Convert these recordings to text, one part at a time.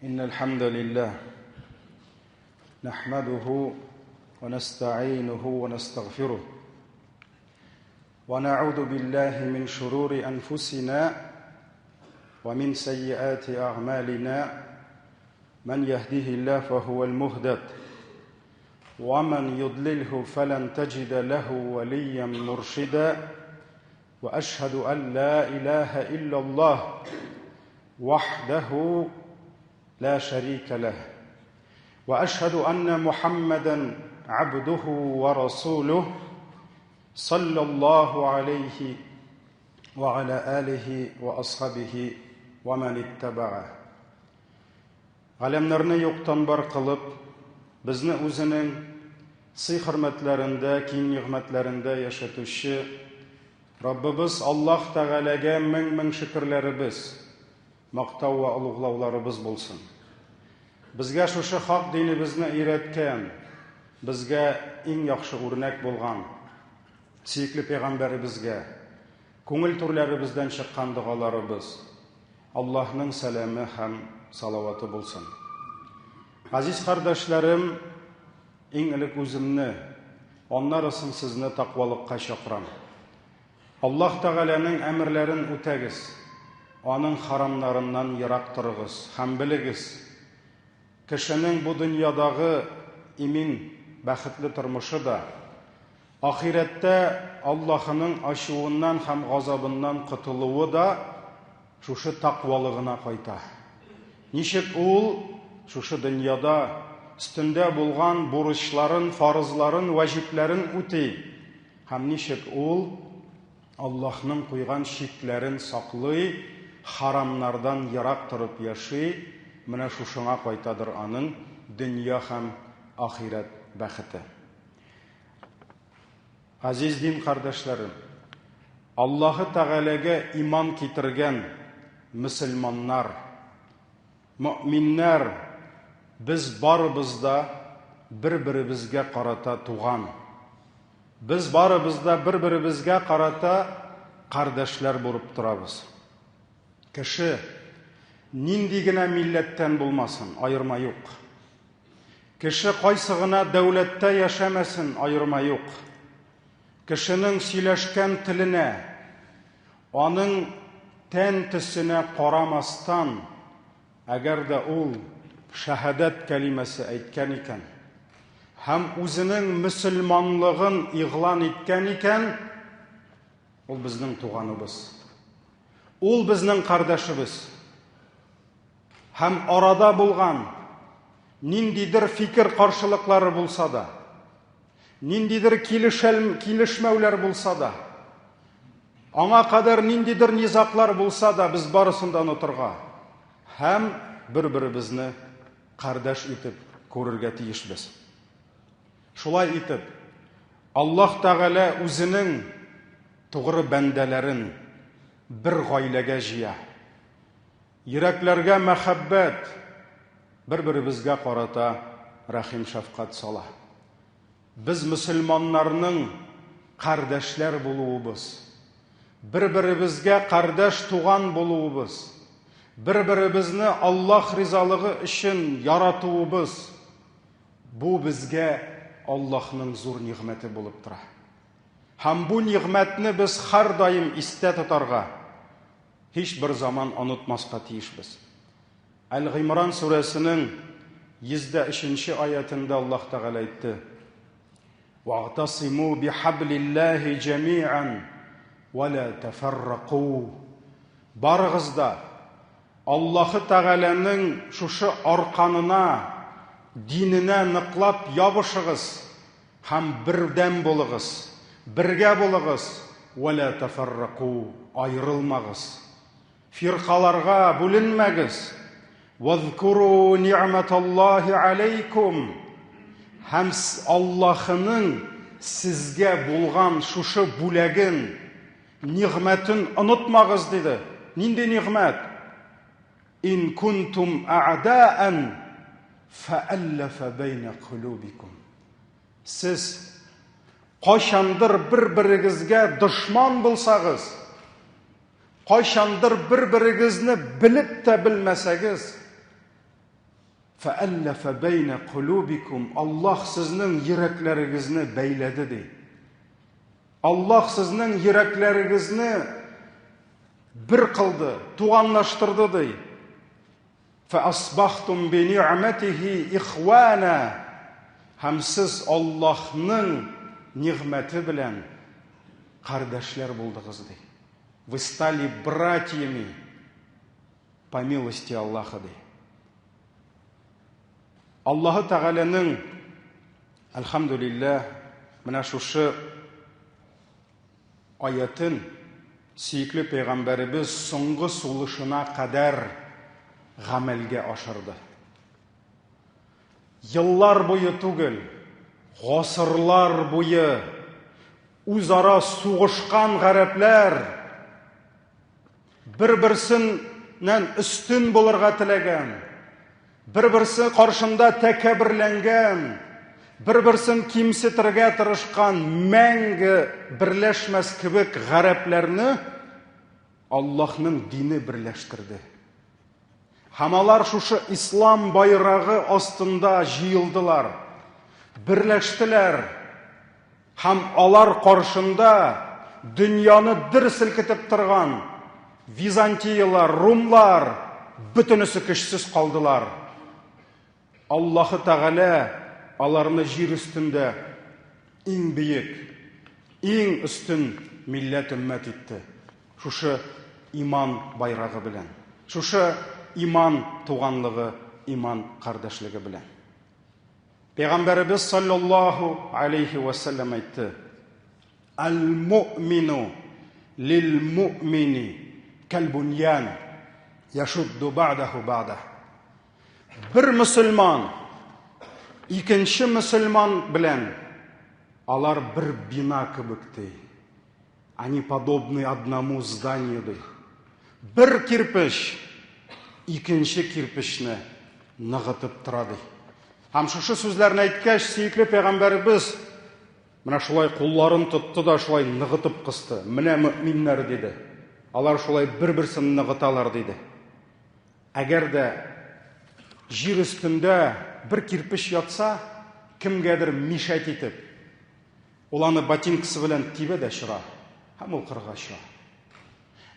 إن الحمد لله نحمده ونستعينه ونستغفره ونعوذ بالله من شرور أنفسنا ومن سيئات أعمالنا من يهده الله فهو المهدد ومن يضلله فلن تجد له وليا مرشدا واشهد ان لا اله الا الله وحده لا شريك له واشهد ان محمدا عبده ورسوله صلى الله عليه وعلى اله واصحابه ومن اتبعه Галәмнәрне юктан бар кылып, безне үзенең сый-хөрмәтләрендә, киң нигъмәтләрендә яшәтүче Раббыбыз Аллаһ Тәгаләгә мең-мең шөкерләребез, мактау вә олуглауларыбыз булсын. Безгә шушы хак динебезне өйрәткән, безгә иң яхшы үрнәк булган сөекле пәйгамбәребезгә күңел түрләребездән чыккан догаларыбыз, Аллаһның сәламе һәм салаваты булсын. Газиз кардәшләрем, иң элек үземне, аннары соң сезне тәкъвалыкка чакырам. Аллаһ Тәгаләнең әмерләрен үтәгез, аның харамнарыннан ерак торыгыз һәм белегез, кешенең бу дөньядагы имин, бәхетле тормышы да, Ахирәттә Аллаһының ачуыннан һәм газабыннан котылуы да шушы тәкъвалыгына кайта. Ничек ул шушы дөньяда өстендә булган бурычларын, фарызларын, вәҗипләрен үти һәм ничек ул Аллаһның куйган чикләрен саклый, харамнардан ерак торып яши, менә шушыңа кайтадыр аның дөнья һәм ахирәт бәхете. Газиз дин кардәшләрем, Аллаһы Тәгаләгә иман китергән мөселманнар, мөэминнәр, без барыбыз да бер-беребезгә карата туган. Без барыбыз да бер-беребезгә карата кардәшләр булып торабыз. Кеше нинди генә милләттән булмасын, аерма юк. Кеше кайсы гына дәүләттә яшәмәсен, аерма юк. Кешенең сөйләшкән теленә, аның тән төсенә карамастан, әгәр дә ул шәһадәт кәлимәсе әйткән икән һәм үзенең мөселманлыгын игълан иткән икән, ул безнең туганыбыз. Ул безнең кардәшебез. Һәм арада булган ниндидер фикер каршылыклары булса да, ниндидер килешәл, килешмәүләр булса да, аңа кадәр ниндидер низаклар булса да, без барысын да онытырга һәм бер-беребезне кардәш итеп күрергә тиешбез. Шулай итеп, Аллаһ Тәгалә үзенең тугры бәндәләрен бер гаиләгә җыя. Йөрәкләргә мәхәббәт, бер-беребезгә карата рәхим-шәфкать сала. Без мөселманнарның кардәшләр булуыбыз, бер-беребезгә кардәш туган булуыбыз, бер-беребезне Аллаһ ризалыгы өчен яратуыбыз, бу безгә Аллаһның зур нигъмәте булып тора. Һәм бу нигъмәтне без һәрдаим истә тотарга, Һичбер заман онытмаска тиешбез. Әл-Гыймран сүрәсенең 103 нче аятендә Аллаһ Тәгалә әйтте: "Вагтасиму бихаблиллаһи җәмиан ва ла тафарраку." Барыгыз да Аллаһы Тәгаләнең шушы арканына, диненә ныклап ябышыгыз Һәм бердәм булыгыз, бергә булыгыз, вә лә тәфәррәку, аерылмагыз, фиркаларга бүленмәгез, вәзкуру ни'мәталлаһи аләйкум, һәм Аллаһының сезгә булган шушы бүләген, нигъмәтен онытмагыз, диде. Нинди нигъмәт? Ин кунтум а'даан фәәлләфә бәйнә кулубикум. Сез кайчандыр бер-берегезгә дошман булсагыз, кайчандыр бер-берегезне белеп тә белмәсәгез, Фәәлләфә бәйнә кулубикум, Аллаһ сезнең йөрәкләрегезне бәйләде, ди. Аллаһ сезнең йөрәкләрегезне бер кылды, туганлаштырды, ди. Фәасбахтум би ни'мәтихи ихвана. Һәм сез Аллаһның нигъмәте белән кардәшләр булдыгыз, ди. Вы стали братьями по милости Аллаха, ди. Аллаһы Тәгаләнең, әлхәмдүлилләһ, менә шушы аятын сөекле пәйгамбәребез соңгы сулышына кадәр гамәлгә ашырды. Еллар буе түгел, гасырлар буе үзара сугышкан гарәпләр Бер-берсеннән өстен булырга теләгән, бер-берсе каршында тәкәбберләнгән, бер-берсен кимсетергә тырышкан мәңге берләшмәс кебек гарәпләрне Аллаһның дине берләштерде. Һәм алар шушы ислам байрагы астында җыелдылар, берләштеләр. Һәм алар каршында дөньяны дер селкетеп торган византиялар, румлар бөтенесе көчсез калдылар. Аллаһы Тәгалә аларны җир өстендә иң бөек, иң өстен милләт өммәт итте. Шушы иман байрагы белән, шушы иман туганлыгы, иман кардәшлеге белән. Пәйгамбәребез саллаллаһу алейхи ва саллям әйтте: Аль-муъмину лил-муъмини кәл-буньян яшудду бa'даху бa'да. Бер мөселман икенче мөселман белән алар бер бина кебек ди. Они подобны одному зданию ди. Бер кирпеч икенче кирпечне ныгытып тора ди. Һәм шушы сүзләрне әйткәч, сөекле пәйгамбәребез менә шулай кулларын тотты да шулай ныгытып кысты. Менә мөминнәр диде. Алар шулай бер-берсен ныгыталар диде. Әгәр дә җир өстендә бер кирпеч ятса, кемгәдер мишәт итеп, Ул аны ботинкасы белән тибә дә чыра, һәм ул кырга оча.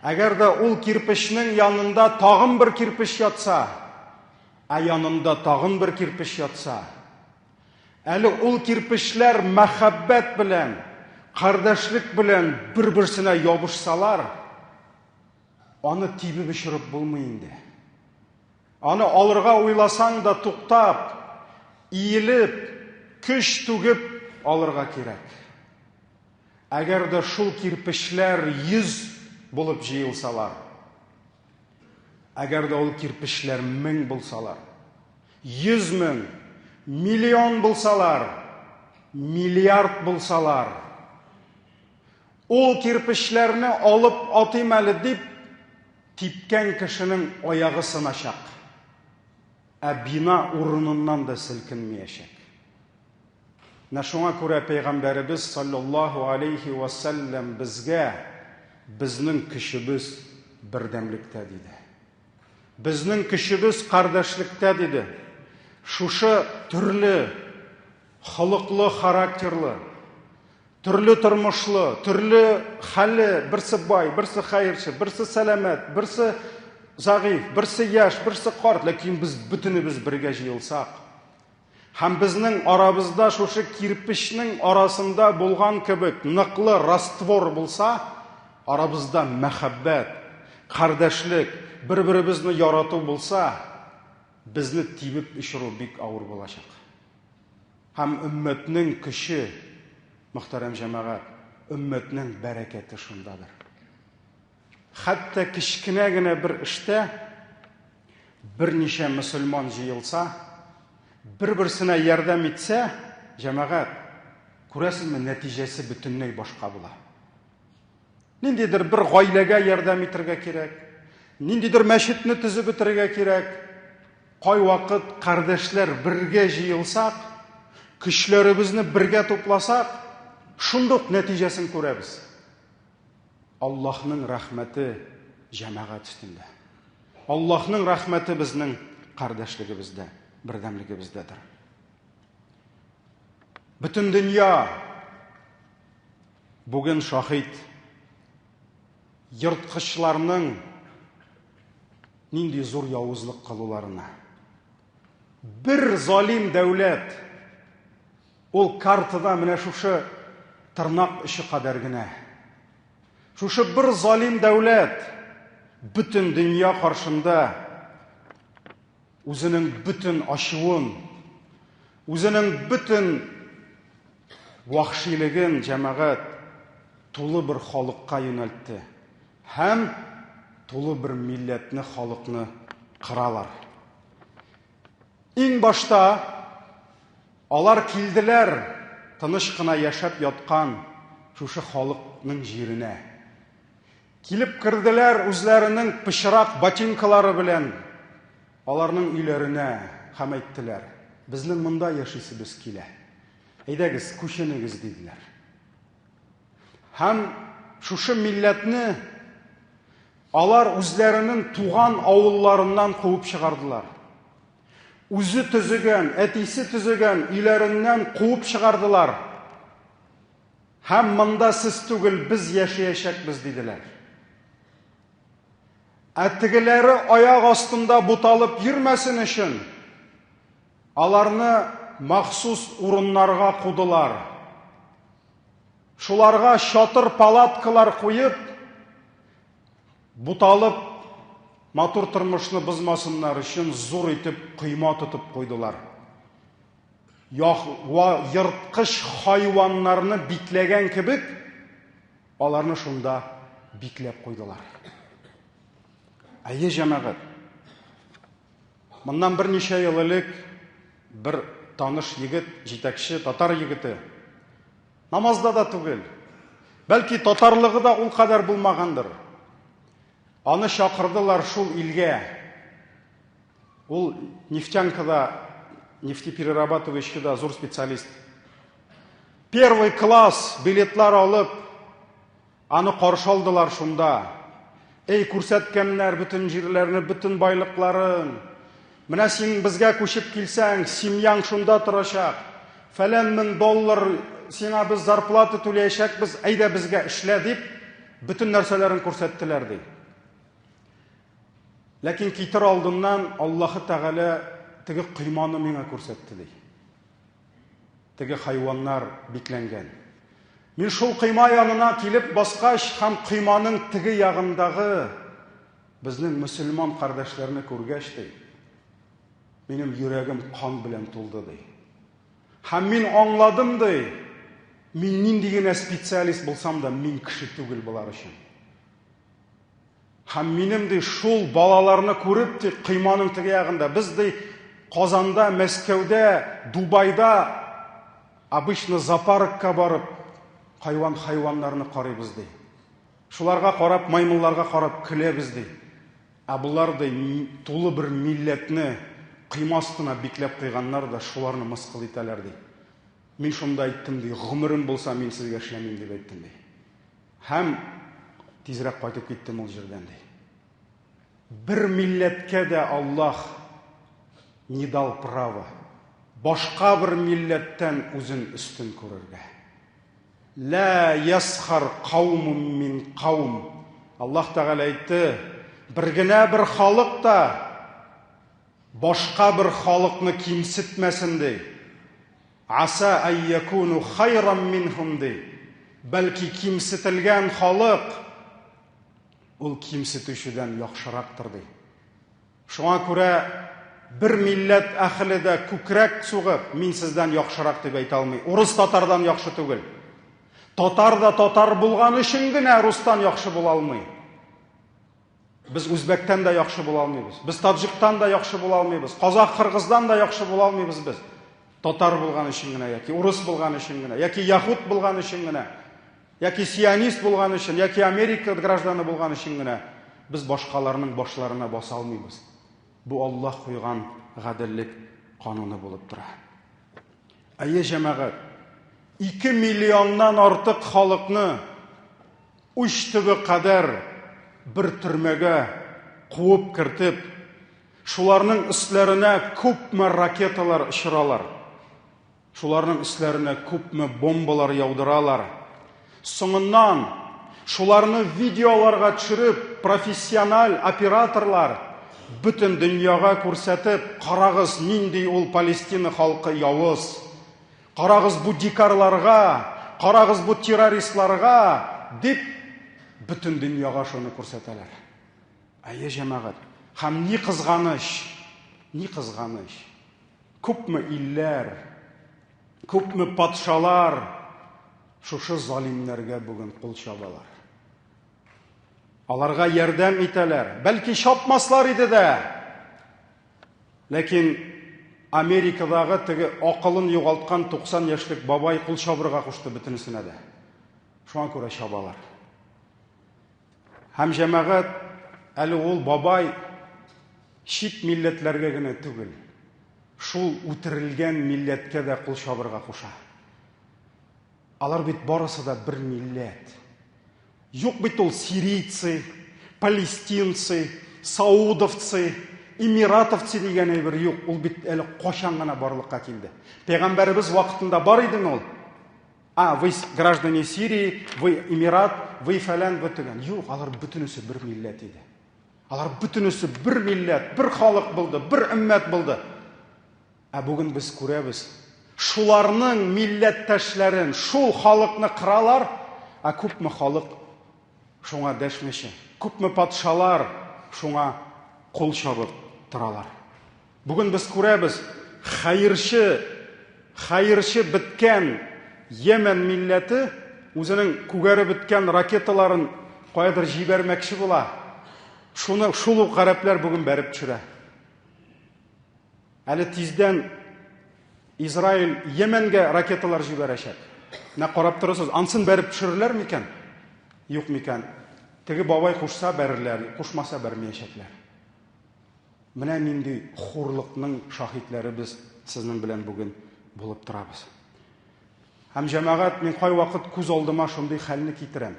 Әгәр дә ул кирпечнең янында тагын бер кирпеч ятса, ә янында тагын бер кирпеч ятса, әле ул кирпечләр мәхәббәт белән, кардәшлек белән бер-берсенә ябышсалар, аны тибеп очырып булмый инде. Аны алырга уйласаң да туктап, иелеп, көч түгеп алырга кирәк. Әгәр дә шул кирпечләр 100 булып җыелсалар, әгәр дә ул кирпечләр 1000 булсалар, 100 мең, миллион булсалар, миллиард булсалар, ул кирпечләрне алып атыйм әле дип, Типкән кешенең аягы сыначак, ә бина урыныннан да селкенмиячәк. Менә шуңа күрә Пәйгамбәребез саллаллаһу алейхи ва сәлләм безгә безнең көчебез бердәмлектә диде. Безнең көчебез кардәшлектә диде. Шушы төрле холыклы, характерлы, Төрле тормышлы, төрле хәлле, берсе бай, берсе хәерче, берсе сәламәт, берсе зәгыйфь, берсе яшь, берсе карт, ләкин без бөтенебез бергә җыелсак, һәм безнең арабызда шушы кирпечнең арасында булган кебек ныклы раствор булса, арабызда мәхәббәт, кардәшлек, бер-беребезне ярату булса, безне тибеп очыру бик авыр булачак. Һәм өммәтнең көче, мөхтәрәм җәмәгать, өммәтнең бәрәкәте шундадыр. Хәтта кечкенә генә бер эштә берничә мөселман җыелса, бер-берсенә ярдәм итсә, җәмәгать, күрәсезме, нәтиҗәсе бөтенләй башка була. Ниндидер бер гаиләгә ярдәм итәргә кирәк, ниндидер мәчетне төзеп бетерергә кирәк. Кайвакыт кардәшләр бергә җыелсак, көчләребезне бергә тупласак, шундук нәтиҗәсен күрәбез. Аллаһның рәхмәте җәмәгать өстендә. Аллаһның рәхмәте безнең кардәшлегебездә. бердәмлегебездәдер. Бөтен дөнья бүген шаһит ерткычларның нинди зур явызлык кылуларына. Бер залим дәүләт ул картада менә шушы тырнак очы кадәр генә. Шушы бер залим дәүләт бөтен дөнья каршында үзенең бөтен ачуын, үзенең бөтен вахшилеген җәмәгать тулы бер халыкка юнәлтте һәм тулы бер милләтне, халыкны кыралар. Иң башта алар килделәр тыныч кына яшәп яткан шушы халыкның җиренә. Килеп керделәр үзләренең пычрак ботинкалары белән аларның өйләренә һәм әйттеләр, безнең монда яшисебез килә. Әйдәгез, күченегез, диделәр. Һәм шушы милләтне алар үзләренең туган авылларыннан куып чыгардылар. Үзе төзегән, әтисе төзегән өйләреннән куып чыгардылар. Һәм монда сез түгел, без яшәячәкбез, диделәр. Ә тегеләре аяк астында буталып йөрмәсен өчен, аларны махсус урыннарга кудылар. Шуларга чатыр палаткалар куеп, буталып, матур тормышны бозмасыннар өчен зур итеп койма тотып куйдылар. Ерткыч хайваннарны бикләгән кебек, аларны шунда бикләп куйдылар. Әйе, җәмәгать. Моннан берничә ел элек бер таныш егет, җитәкче, татар егете, намазда да түгел, бәлки татарлыгы да ул кадәр булмагандыр. Аны чакырдылар шул илгә. Ул нефтянкада, нефтеперерабатывающийда зур специалист. Первый класс билетлар алып, аны каршы алдылар шунда. Эй, күрсәткәннәр бөтен җирләрне, бөтен байлыкларын. Менә син безгә күчеп килсәң, семьяң шунда торачак. Фәлән мең доллар сиңа без зарплата түләячәкбез, әйдә безгә эшлә дип, бөтен нәрсәләрен күрсәттеләр ди. Ләкин китер алдыннан Аллаһы Тәгалә теге койманы миңа күрсәтте ди. Теге хайваннар бикләнгән. Мин шул койма янына килеп баскач һәм койманың теге ягындагы безнең мөселман кардәшләрне күргәч ди, минем йөрәгем кан белән тулды ди. Һәм мин аңладым ди, мин нинди генә специалист булсам да, мин кеше түгел болар өчен. Һәм минем, ди, шул балаларны күреп, ди, койманың теге ягында, без, ди, Казанда, Мәскәүдә, Дубайда обычно зоопаркка барып, хайван хайваннарны карыйбыз, ди. Шуларга карап, маймылларга карап көләбез, ди. Ә болар, ди, тулы бер милләтне койма астына бикләп куйганнар да, шуларны мыскыл итәләр, ди. Мин шунда әйттем, ди, гомерем булса, мин сезгә эшләмим, дип әйттем, ди. Һәм тизрәк кайтып киттем ул җирдән, ди. Бер милләткә дә Аллаһ не дал право башка бер милләттән үзен өстен күрергә. Ла ясхар каумун мин каум. Аллаһ Тәгалә әйтте, бер генә бер халык та башка бер халыкны кимсетмәсен, ди. Аса ай якуну хайран минһум, ди. Бәлки кимсетелгән халык ул кимсетүчедән яхшырактыр, ди. Шуңа күрә бер милләт әһеле дә күкрәк сугып, мин сездән яхшырак дип әйтә алмый. Урыс татардан яхшы түгел. Татар да татар булган өчен генә рустан яхшы була алмый. Без үзбәктән дә яхшы була алмыйбыз. Без таджиктан да яхшы була алмыйбыз. Казах, кыргыздан да яхшы була алмыйбыз без. Татар булган өчен генә яки урыс булган өчен генә, яки яһүд булган өчен генә, яки сионист булган өчен, яки Америка гражданы булган өчен генә без башкаларның башларына баса алмыйбыз. Бу Аллаһ куйган гаделлек кануны булып тора. Әйе, җәмәгать, 2 миллионнан артык халыкны уч төбе кадәр бер төрмәгә куып кертеп, Шуларның өсләренә күпме ракеталар очыралар. Шуларның өсләренә күпме бомбалар яудыралар. Соңыннан шуларны видеоларга төшереп, профессиональ операторлар бөтен дөньяга күрсәтеп, карагыз, нинди ул Палестина халкы явыз. Карагыз бу дикарларга, карагыз бу террористларга, дип бөтен дөньяга шуны күрсәтәләр. Әйе, җәмәгать. Һәм ни кызганыч, ни кызганыч. Күпме илләр, күпме патшалар шушы залимнәргә бүген кул чабалар. Аларга ярдәм итәләр. Бәлки чапмаслар иде дә. Ләкин Америкадагы теге акылын югалткан 90 яшьлек бабай кул чабырга кушты бөтенесенә дә. Шуңа күрә чабалар. Һәм җәмәгать әле ул бабай чит милләтләргә генә түгел, шул үтерелгән милләткә дә кул чабырга куша. Алар бит барысы да бер милләт. Юк бит ул сирийцы, палестинцы, саудовцы, эмиратовцы дигән әйбер юк. Ул бит әле кайчан гына барлыкка килде. Пәйгамбәребез вакытында бар идеме ул? А, вы граждане Сирии, вы Эмират, вы фәлән, вы төгән. Юк, алар бөтенесе бер милләт иде. Алар бөтенесе бер милләт, бер халык булды, бер өммәт булды. Ә бүген без күрәбез, шуларның милләттәшләрен, шул халыкны кыралар, ә күпме халык шуңа дәшмичә, күпме патшалар шуңа кул чабып торалар. Бүген без күрәбез, хәерче, хәерче беткән Йемен милләте үзенең күгәреп беткән ракеталарын каядыр җибәрмәкче була. Шуны шул ук гарәпләр бүген бәреп төшерә. Әле тиздән Израиль Йеменгә ракеталар җибәрәчәк. Менә карап торасыз, ансын бәреп төшерерләр микән? Юк микән? Теге бабай кушса бәрерләр, кушмаса бәрмәячәкләр. Менә нинди хурлыкның шаһитләре без сезнең белән бүген булып торабыз. Һәм җәмәгать, мин кайвакыт күз алдыма шундый хәлне китерәм.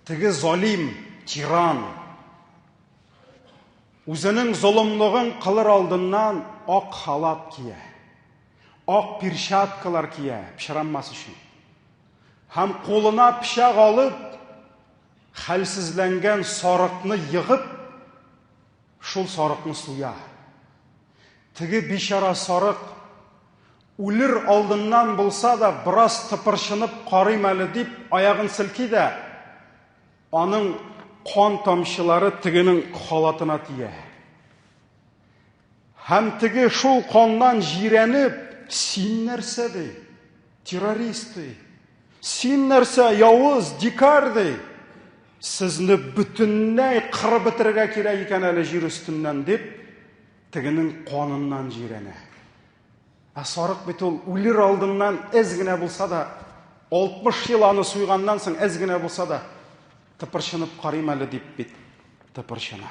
Теге залим, тиран, үзенең золымлыгын кылыр алдыннан ак халат кия, ак перчаткалар кия, пычранмас өчен. Һәм кулына пычак алып, хәлсезләнгән сарыкны егып, шул сарыкны суя. Теге бичара сарык үлер алдыннан булса да бераз тыпырчынып карыйм әле дип аягын селки дә, аның кан тамчылары тегенең халатына тия. Һәм теге шул каннан җирәнеп, син нәрсә ди? Террорист ди. Син нәрсә, явыз, дикарь ди. Сезне бөтенләй кырып бетерергә кирәк икән әле җир өстеннән дип, тегенең каныннан җирәнә. Ә сарык бит ул үлер алдыннан әз генә булса да, 60 ел аны суйганнан соң әз генә булса да, тыпырчынып карыйм әле дип бит тыпырчына.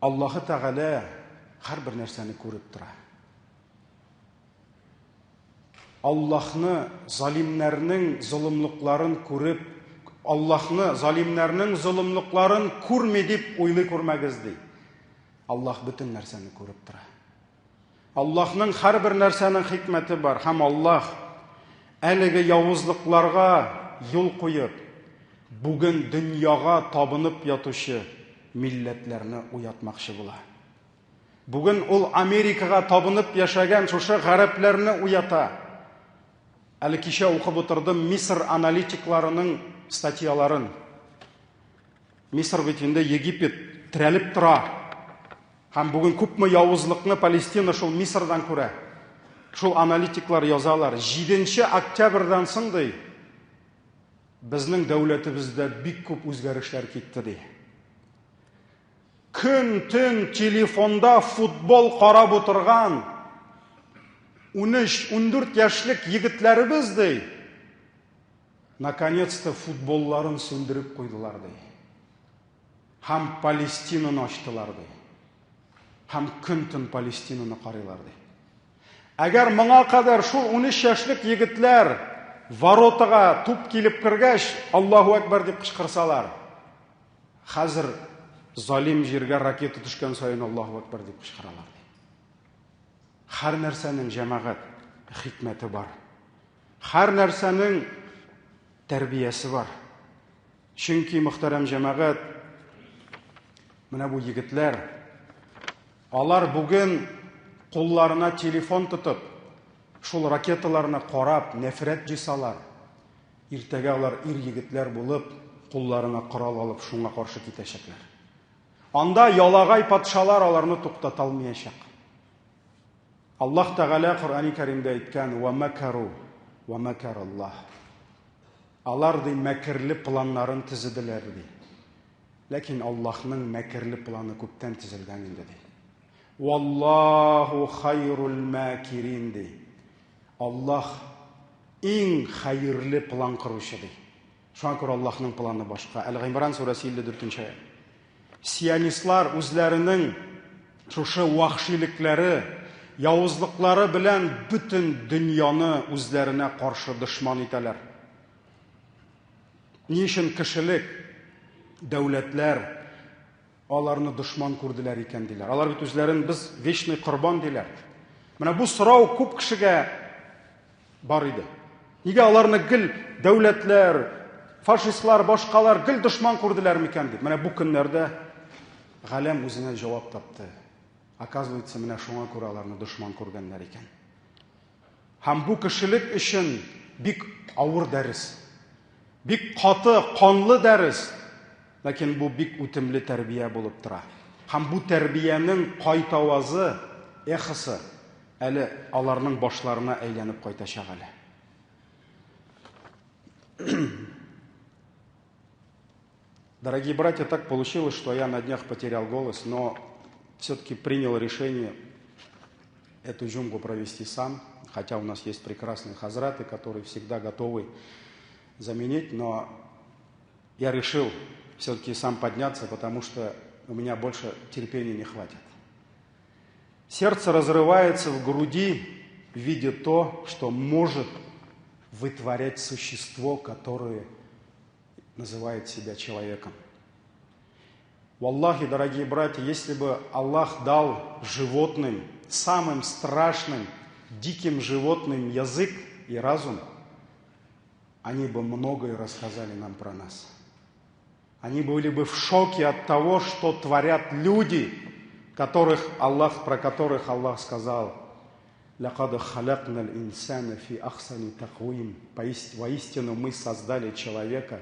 Аллаһы Тәгалә һәрбер нәрсәне күреп тора. Аллаһны залимнәрнең золымлыкларын күреп, Аллаһны залимнәрнең золымлыкларын күрми дип уйлый күрмәгез ди. Аллаһ бөтен нәрсәне күреп тора. Аллаһның һәрбер нәрсәнең хикмәте бар һәм Аллаһ әлеге явызлыкларга юл куеп, бүген дөньяга табынып ятучы милләтләрне уятмакчы була. Бүген ул Америкага табынып яшәгән шушы гарәпләрне уята. Әле кичә укып утырдым Мисыр аналитикларының статьяларын. Мисыр бит инде Египет терәлеп тора. Һәм бүген күпме явызлыкны Палестина шул Мисырдан күрә. Шул аналитиклар язалар. 7 октябрьдән соң ди, безнең дәүләтебездә бик күп үзгәрешләр китте ди. Көн-төн телефонда футбол карап утырган 13-14 яшьлек егетләребез ди, наконец-то футболларын сүндереп куйдылар ди. Һәм Палестинаны ачтылар ди. Һәм көн-төн Палестинаны карыйлар ди. Әгәр моңа кадәр шул 13 яшьлек егетләр воротага туп килеп кергәч, Аллаһу Акбар дип кычкырсалар, Хәзер залим җиргә ракета төшкән саен Аллаһу Акбар дип кычкыралар ди. Һәр нәрсәнең җәмәгать хикмәте бар. Һәр нәрсәнең тәрбиясе бар. Чөнки мөхтәрәм җәмәгать, менә бу егетләр, алар бүген кулларына телефон тотып, шул ракеталарны карап, нәфрәт җыйсалар, иртәгә алар ир-егетләр булып, кулларына корал алып, шуңа каршы китәчәкләр. Анда ялагай патшалар аларны туктата алмаячак. Аллаһ Тәгалә Коръәни Кәримдә әйткән: "Ва макару ва макар Аллаһ". Алар ди мәкерле планнарын төзеделәр ди. Ләкин Аллаһның мәкерле планы күптән төзелгән инде ди. Валлаһу хайрул макирин ди. Аллаһ иң хәерле план коручы ди. Шуңа күрә Аллаһның планы башка. Әл-Гыймран сүрәсе 54 нче аять. Сионистлар үзләренең шушы вахшилекләре, явызлыклары белән бөтен дөньяны үзләренә каршы дошман итәләр. Ни өчен кешелек, дәүләтләр аларны дошман күрделәр икән диләр. Алар бит үзләрен без вечный корбан диләр. Менә бу сорау күп кешегә бар иде. Нигә аларны гел дәүләтләр, фашистлар, башкалар гел дошман күрделәр микән дип. Менә бу көннәрдә галәм үзенә җавап тапты. Оказывается, менә шуңа күрә аларны дошман күргәннәр икән. Һәм бу кешелек өчен бик авыр дәрес. Бик каты, канлы дәрес. Ләкин бу бик үтемле тәрбия булып тора. Һәм бу тәрбиянең кайтавазы, эхосы әле аларның башларына әйләнеп кайтачак әле. Дорогие братья, так получилось, что я на днях потерял голос, но все-таки принял решение эту джумгу провести сам, хотя у нас есть прекрасные хазраты, которые всегда готовы заменить, но я решил все-таки сам подняться, потому что у меня больше терпения не хватит. Сердце разрывается в груди, видя то, что может вытворять существо, которое называет себя человеком. Валлахи, дорогие братья, если бы Аллах дал животным, самым страшным, диким животным язык и разум, они бы многое рассказали нам про нас. Они были бы в шоке от того, что творят люди, которых Аллах, про которых Аллах сказал, «Лякад халякна инсана фи ахсани таквим». Воистину мы создали человека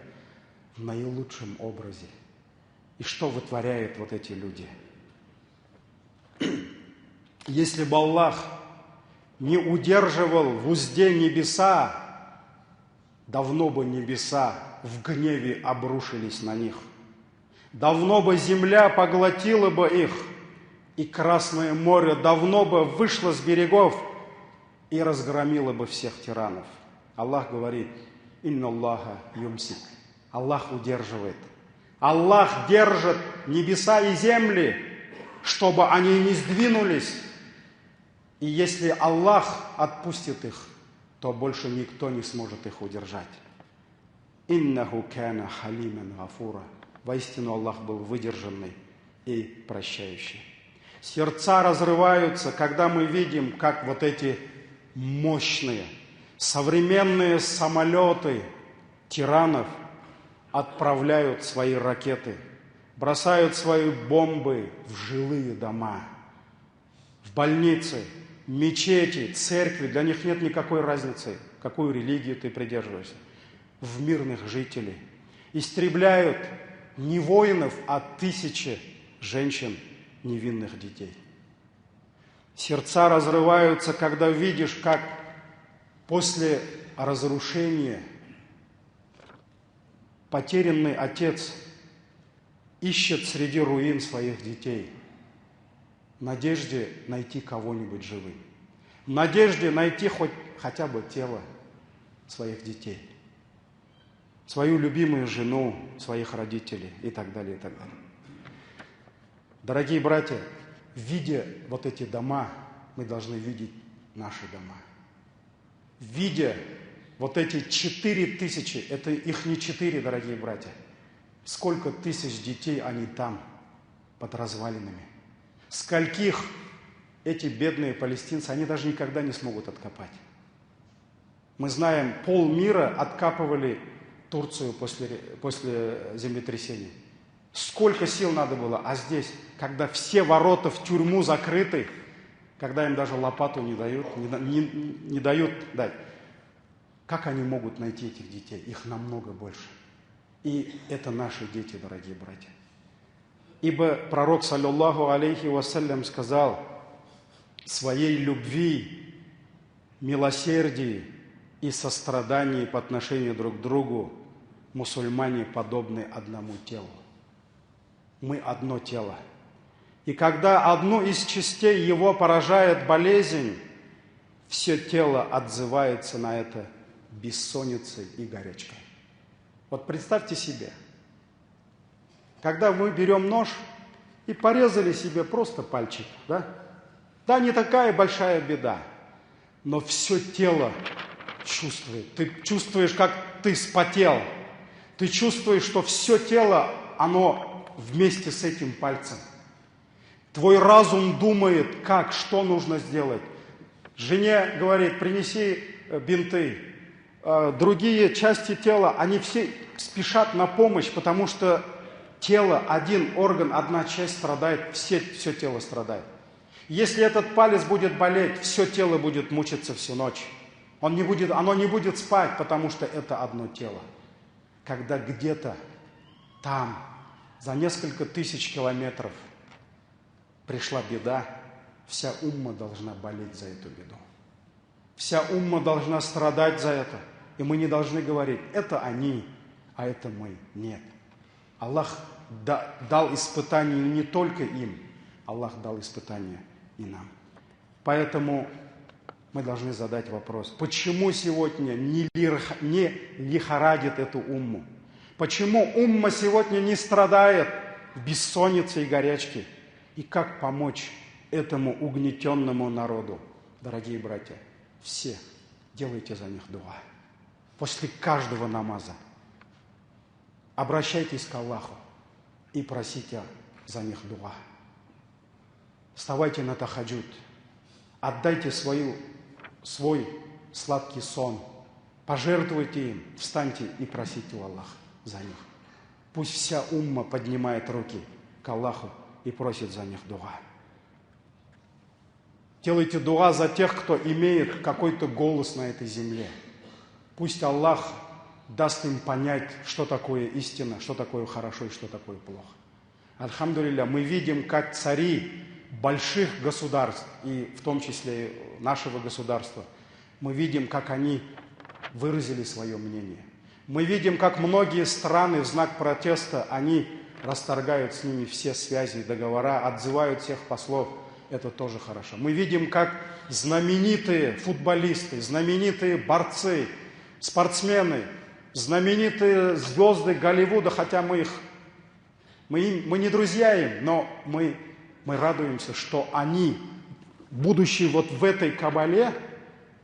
в наилучшем образе. И что вытворяют вот эти люди? Если бы Аллах не удерживал в узде небеса, давно бы небеса в гневе обрушились на них. Давно бы земля поглотила бы их, и Красное море давно бы вышло с берегов и разгромило бы всех тиранов. Аллах говорит, «Инна Аллаха юмсик». Аллах удерживает. Аллах держит небеса и земли, чтобы они не сдвинулись. И если Аллах отпустит их, то больше никто не сможет их удержать. Иннаху кана халиман гафура. Воистину Аллах был выдержанный и прощающий. Сердца разрываются, когда мы видим, как вот эти мощные, современные самолеты тиранов отправляют свои ракеты, бросают свои бомбы в жилые дома, в больницы, мечети, церкви. Для них нет никакой разницы, какую религию ты придерживаешься. В мирных жителей. Истребляют не воинов, а тысячи женщин, невинных детей. Сердца разрываются, когда видишь, как после разрушения потерянный отец ищет среди руин своих детей в надежде найти кого-нибудь живым, в надежде найти хоть хотя бы тело своих детей, свою любимую жену, своих родителей и так далее, и так далее. Дорогие братья, видя вот эти дома, мы должны видеть наши дома. Видя вот эти 4000, это их не 4, дорогие братья, Сколько тысяч детей они там, под развалинами. Скольких эти бедные палестинцы, они даже никогда не смогут откопать. Мы знаем, полмира откапывали Турцию после землетрясения. Сколько сил надо было, а здесь, когда все ворота в тюрьму закрыты, когда им даже лопату не дают, не дают дать. Как они могут найти этих детей? Их намного больше. И это наши дети, дорогие братья. Ибо пророк, саллаллаху алейхи вассалям, сказал: своей любви, милосердии и сострадании по отношению друг к другу мусульмане подобны одному телу. Мы одно тело. И когда одну из частей его поражает болезнь, все тело отзывается на это бессонницей и горячкой. Вот представьте себе, когда мы берем нож и порезали себе просто пальчик, да? Да, не такая большая беда, но все тело чувствует. Ты чувствуешь, как ты вспотел. Ты чувствуешь, что все тело, оно вместе с этим пальцем. Твой разум думает, как, что нужно сделать. Жене говорит, принеси бинты. Другие части тела, они все спешат на помощь, потому что тело, один орган, одна часть страдает, все тело страдает. Если этот палец будет болеть, все тело будет мучиться всю ночь. Оно не будет спать, потому что это одно тело. Когда где-то там, за несколько тысяч километров, пришла беда, вся умма должна болеть за эту беду. Вся умма должна страдать за это. И мы не должны говорить, это они, а это мы. Нет. Аллах дал испытание не только им, Аллах дал испытание и нам. Поэтому мы должны задать вопрос, почему сегодня не лихорадит эту умму? Почему умма сегодня не страдает в бессоннице и горячке? И как помочь этому угнетенному народу? Дорогие братья, все делайте за них дуа. После каждого намаза обращайтесь к Аллаху и просите за них дуа. Вставайте на тахаджуд, отдайте свой сладкий сон, пожертвуйте им, встаньте и просите у Аллаха за них. Пусть вся умма поднимает руки к Аллаху и просит за них дуа. Делайте дуа за тех, кто имеет какой-то голос на этой земле. Пусть Аллах даст им понять, что такое истина, что такое хорошо и что такое плохо. Альхамдулилля, мы видим, как цари больших государств, и в том числе нашего государства, мы видим, как они выразили свое мнение. Мы видим, как многие страны в знак протеста, они расторгают с ними все связи, договора, отзывают всех послов. Это тоже хорошо. Мы видим, как знаменитые футболисты, знаменитые борцы, спортсмены, знаменитые звезды Голливуда, хотя мы не друзья им, но мы радуемся, что они, будучи вот в этой кабале,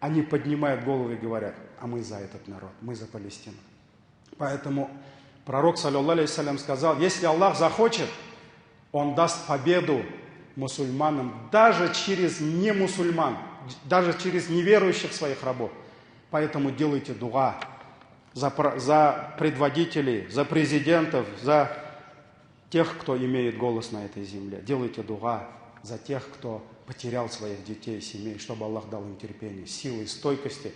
они поднимают голову и говорят, а мы за этот народ, мы за Палестину. Поэтому пророк, саллаллаху алейхи ва саллям, сказал, если Аллах захочет, Он даст победу мусульманам даже через немусульман, даже через неверующих своих рабов. Поэтому делайте дуа за предводителей, за президентов, за тех, кто имеет голос на этой земле. Делайте дуа за тех, кто потерял своих детей, семей, чтобы Аллах дал им терпение, силы, стойкости,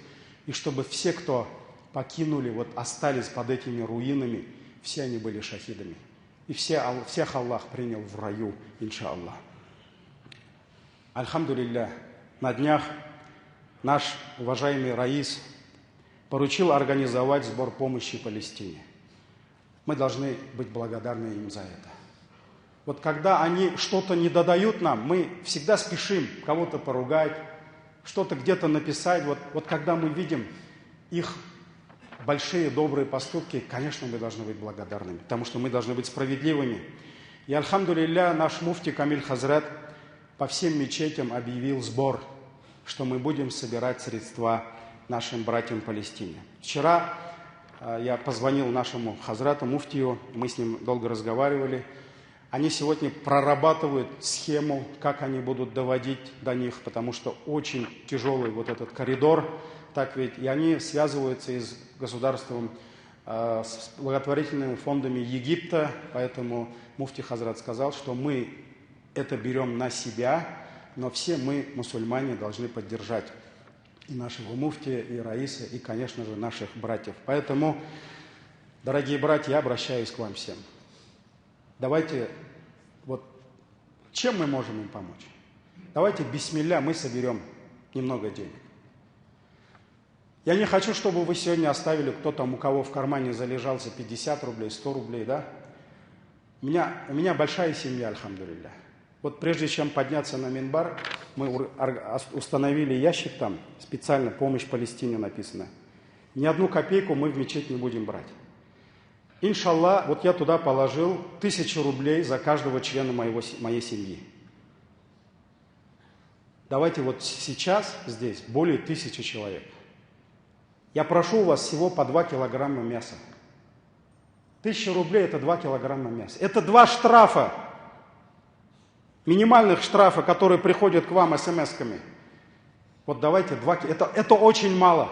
и чтобы все, кто покинули, вот остались под этими руинами, все они были шахидами. И всех Аллах принял в раю, иншаллах. Альхамдулилля, на днях наш уважаемый Раис поручил организовать сбор помощи Палестине. Мы должны быть благодарны им за это. Вот когда они что-то не додают нам, мы всегда спешим кого-то поругать, что-то где-то написать. Вот когда мы видим их большие добрые поступки, конечно, мы должны быть благодарными, потому что мы должны быть справедливыми. И, альхамдулилля, наш муфти Камиль Хазрат по всем мечетям объявил сбор, что мы будем собирать средства нашим братьям в Палестине. Вчера Я позвонил нашему хазрату, муфтию, мы с ним долго разговаривали. Они сегодня прорабатывают схему, как они будут доводить до них, потому что очень тяжелый вот этот коридор, так ведь, и они связываются и с государством, с благотворительными фондами Египта, поэтому муфти Хазрат сказал, что мы это берем на себя, но все мы, мусульмане, должны поддержать и нашего муфтия, и Раиса, и, конечно же, наших братьев. Поэтому, дорогие братья, я обращаюсь к вам всем. Давайте, вот, чем мы можем им помочь? Давайте, бисмилля, мы соберем немного денег. Я не хочу, чтобы вы сегодня оставили, кто там, у кого в кармане залежался 50 рублей, 100 рублей, да? У меня большая семья, альхамдулилля. Вот прежде чем подняться на минбар, мы установили ящик там, специально «Помощь Палестине» написано. Ни одну копейку мы в мечеть не будем брать. Иншаллах, вот я туда положил 1000 рублей за каждого члена моей семьи. Давайте вот сейчас здесь более 1000 человек. Я прошу у вас всего по 2 килограмма мяса. 1000 рублей – это 2 килограмма мяса. Это 2 штрафа. Минимальных штрафа, которые приходят к вам смс-ками. Вот давайте 2... Это очень мало.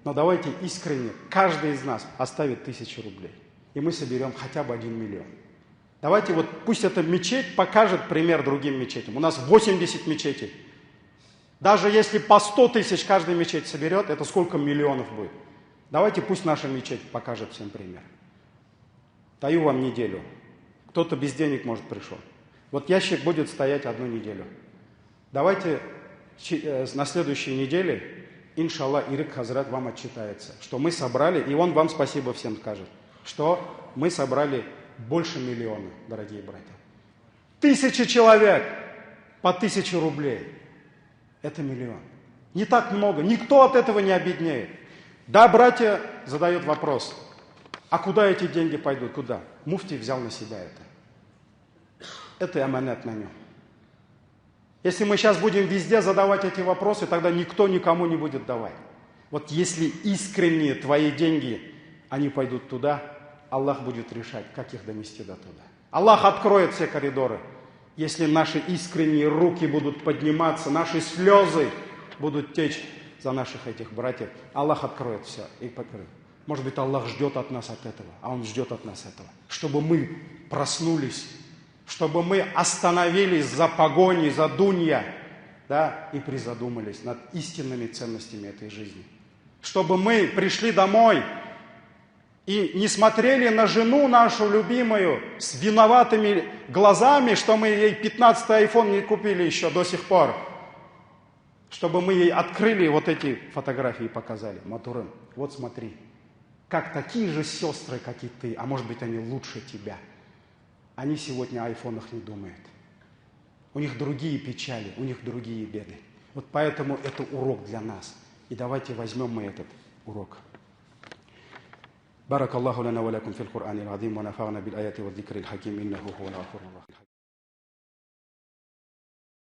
Но давайте искренне, каждый из нас оставит 1000 рублей. И мы соберем хотя бы 1 миллион. Давайте вот пусть эта мечеть покажет пример другим мечетям. У нас 80 мечетей. Даже если по 100 тысяч каждая мечеть соберет, это сколько миллионов будет? Давайте пусть наша мечеть покажет всем пример. Даю вам неделю. Кто-то без денег, может, пришел. Вот ящик будет стоять 1 неделю. Давайте на следующей неделе, иншаллах, Ирик Хазрат вам отчитается, что мы собрали, и он вам спасибо всем скажет, что мы собрали больше миллиона, дорогие братья. 1000 человек по 1000 рублей. Это миллион. Не так много. Никто от этого не обеднеет. Да, братья задают вопрос, а куда эти деньги пойдут? Куда? Муфти взял на себя это. Это аманат на нем. Если мы сейчас будем везде задавать эти вопросы, тогда никто никому не будет давать. Вот если искренне твои деньги, они пойдут туда, Аллах будет решать, как их донести до туда. Аллах откроет все коридоры. Если наши искренние руки будут подниматься, наши слезы будут течь за наших этих братьев, Аллах откроет все и покроет. Может быть, Аллах ждет от нас от этого, а Он ждет от нас этого, чтобы мы проснулись, чтобы мы остановились за погоней, за дунья, да, и призадумались над истинными ценностями этой жизни. Чтобы мы пришли домой и не смотрели на жену нашу любимую с виноватыми глазами, что мы ей 15-й айфон не купили еще до сих пор. Чтобы мы ей открыли вот эти фотографии и показали. Матурым, вот смотри, как такие же сестры, как и ты, а может быть они лучше тебя. Они сегодня о айфонах не думают. У них другие печали, у них другие беды. Вот поэтому это урок для нас. И давайте возьмем мы этот урок. بارك الله لنا ولكم في القرآن العظيم ونفعنا بالآيات والذكر الحكيم إنه هو الغفور الرحيم.